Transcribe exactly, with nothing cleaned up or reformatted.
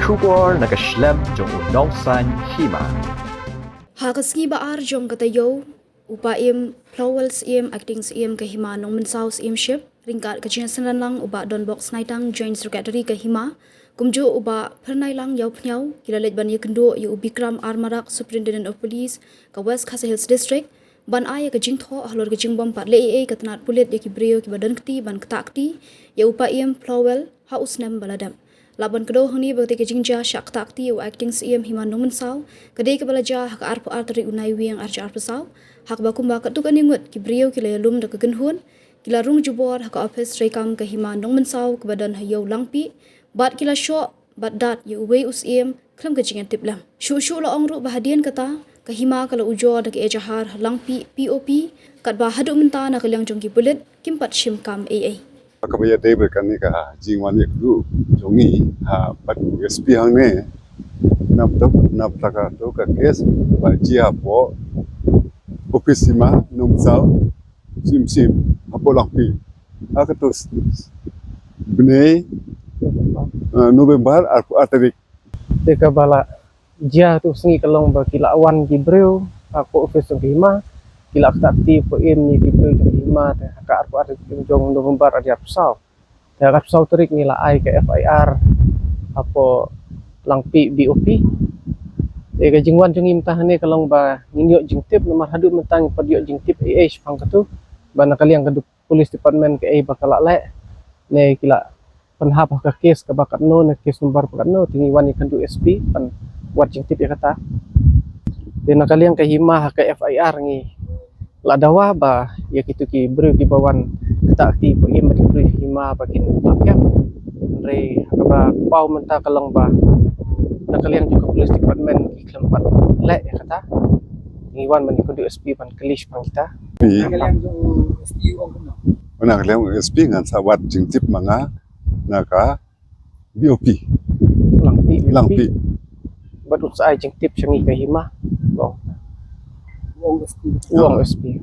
Khubor na ka shlem jong u nongsan hima. Ha ka sngi ba ar jong ka taïew, u Paiem Phlowell Syiem, Acting Syiem ka Hima Nongmynsaw Syiemship, ryngkat ka jingsynran lang u Bah Donbok Snaitang, Joint Secretary ka Hima, kumjuh u Bah Phyrnailang Ïawphniaw, ki la leit ban ïakynduh ïa u Bikram R Marak, Superintendent of Police ka West Khasi Hills District, ban ai ïa ka jingthoh halor ka jingbym pat leh ei ei ka tnat pulit ïa ki briew kiba don kti ban ktah kti ïa u Paiem Phlowell ha u snem ba la dep. Lah ban kdew hangne ba katei ka jingjia shah ktah kti ïa u Acting Syiem Hima Nongmynsaw ka dei kaba la jia ha ka arphew ar tarik u Naiwieng arhajar arphew saw, ha kaba kumba katto katne ngut ki briew ki la ïalum da ka kynhun, ki la rung jubor ha ka ophis treikam ka Hima Nongmynsaw kaba don ha Ïew Langpih, bad ki la shoh bad dat ïa uwei u syiem khlem ka jingïatip lem. Shuh shuh la ong ruh ba hadien kata, ka hima ka la ujor da ka ejahar ha Langpih P O P, katba haduh mynta na ka liang jong ki pulit kim pat shim kam ei ei. Kaba ïadei bad kane ka jingwan ïakynduh jong ngi, ha, bad u S P hangne, nap tok, nap taka to ka kes ba jia hapoh ophis Hima Nongmynsaw Syiemship hapoh Langpih. Ha kato s-, s-, bnai, eh, November, ar, ar tarik. Te kaba la jia tu sngi ka long ba ki la wan ki briew ha ka ophis jong ki hima, ki la ktah kti Paiem ïa ki briew jong ki hima, te ha ka arphew ar tarik jong November arhajar arphew saw. Te ha ka arphew saw tarik ngi la ai ka F I R hapoh Langpih B O P. Te ka jingwan jong ngi mynta hangne ka long ba ngin ïoh jingtip, namar haduh mynta ngim pat ïoh jingtip ei ei shaphang katu, ba na ka liang ka police department kaei ba ka la leh, ne ki la pynhap ha ka kes kaba katno, ne kes number ba katno, te ngi wan ïakynduh S P ban wad jingtip ïa kata. Te na ka liang ka hima ha ka F I R ngi la dawa ba ïa kito ki briew kiba wan ktah kti Paiem bad ki briew hima ba kin ap ïa. Hynrei ha kaba paw mynta ka long ba na ka liang jong ka police department ki khlem pat leh ïa kata. Ngi wan ban ïakynduh S P ban kylli shaphang kita. Pi. Na ka liang jong S P ong kumno? Na ka liang S P ngan sa wad jingtip ma nga na ka B O P. Langpih. Langpih. Bad un sa ai jingtip sha ngi ka hima. Ong. Ong S P. Ong S P.